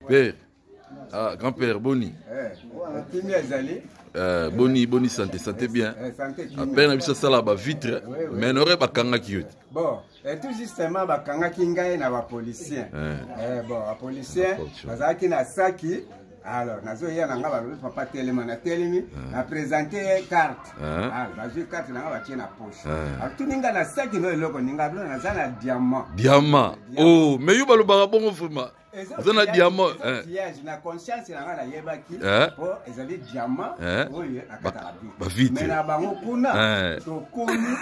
Père, ah, grand-père, boni. Kimia ezali. Boni, boni santé, santé bien. Santé. Ah, père na biso asala ba vitre, mais nore bakangaki yo te. Bon, et tout justement bakangaki ngai na ba policier. Bon, ba policier bazalaki na saki. Alors, nazoya na nga, balobi: "Papa, telema." Natelemi, na présente ye carte. Alors, bazwi carte na nga, batie na poche. Atuni nga: "Na saki no eloko ninga?" Bilo naza na diamant. Diamant. Oh, mais yo balobaka bongo vraiment. Oza na diamant. Outillage na conscience na nga, nayebaki po ezali diamant oyo akataka ba vitre. Mais na bango kuna tokomi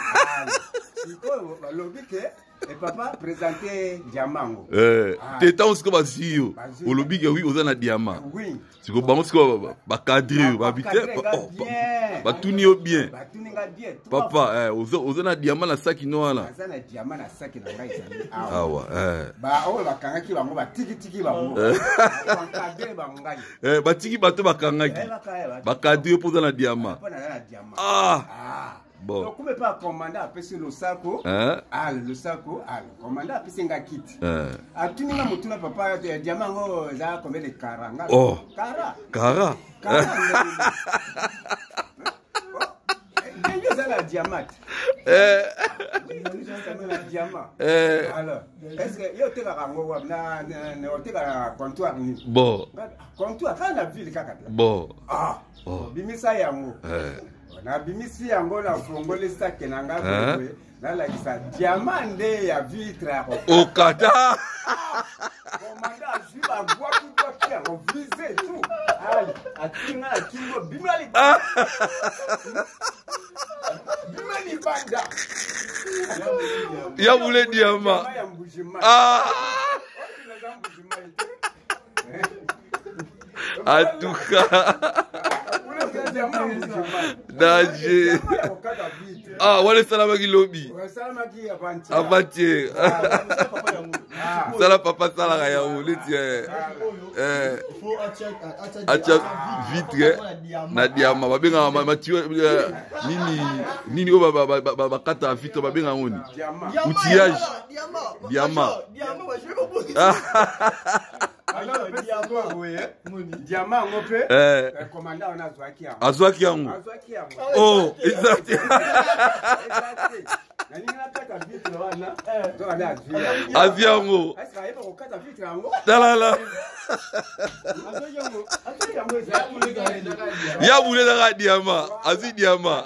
sikoyo, balobi ke: "E papa, présente diamant yango." Te, ntango sikoyo bazwi yo, olobi ke oui, oza na diamant. Oui. Sikoyo bango sikoyo bacadre yo, babi te, batuni yo bien. Batuni nga bien. Papa, oza na diamant na saki no wana? Naza na diamant na saki na ngai, ezali awa. Oyo bakangaki bango, batikitiki bango, bacadre bango ngai. Batiki bato bakangaki, bacadre yo mpo oza na diamant. Mpo naza na diamant. Ah bon. Okume mpe commandant apesi losako. Ale losako, ale commandant apesi nga kiti. Atuni nga motuna: "Papa, diamant yango eza combien de carats?" Nga: Oh. "Carats?" Carats. Carats ndenge eza na diamant te, na diamant. Alors, est ce que yo otekaka yango wapi? Otekaka na comptoir nini? Bon. Comptoir kaka na ville kaka te. Bon. Ah, bimisa yango. Nabimisi yango, nafongoli sake na nga boye, nalakisa diamant nde ya vitre ya okata. Commandant azwi, babwaki bwaki yango, vise tout. Ale atiki nga na kingo: "Bima libanda, bima libanda." Ya bule diamant. Ya Mbujimai. Ah. Naza Mbujimai te. En tout cas, danger. Ah, wana esalamaki lobi? Esalamaki avant-hier. Avant-hier. Sala papa asalaka yango neti atia vitre na diamant, babengaka matio nini nini oyo bakataka vitre, babengaka yango nini? Outillage, diamant. Diamant yango mpe, commandant wana azwaki yango. Azwaki yango. Azwaki yango. Oh, eza te. Nalingi nakata vitre wana, nzoka azwi yango. Azwi yango. Est-ce ayeba kokata vitre yango? Talala. Azwi yango, Ya bule ezaka diamant, azwi diamant.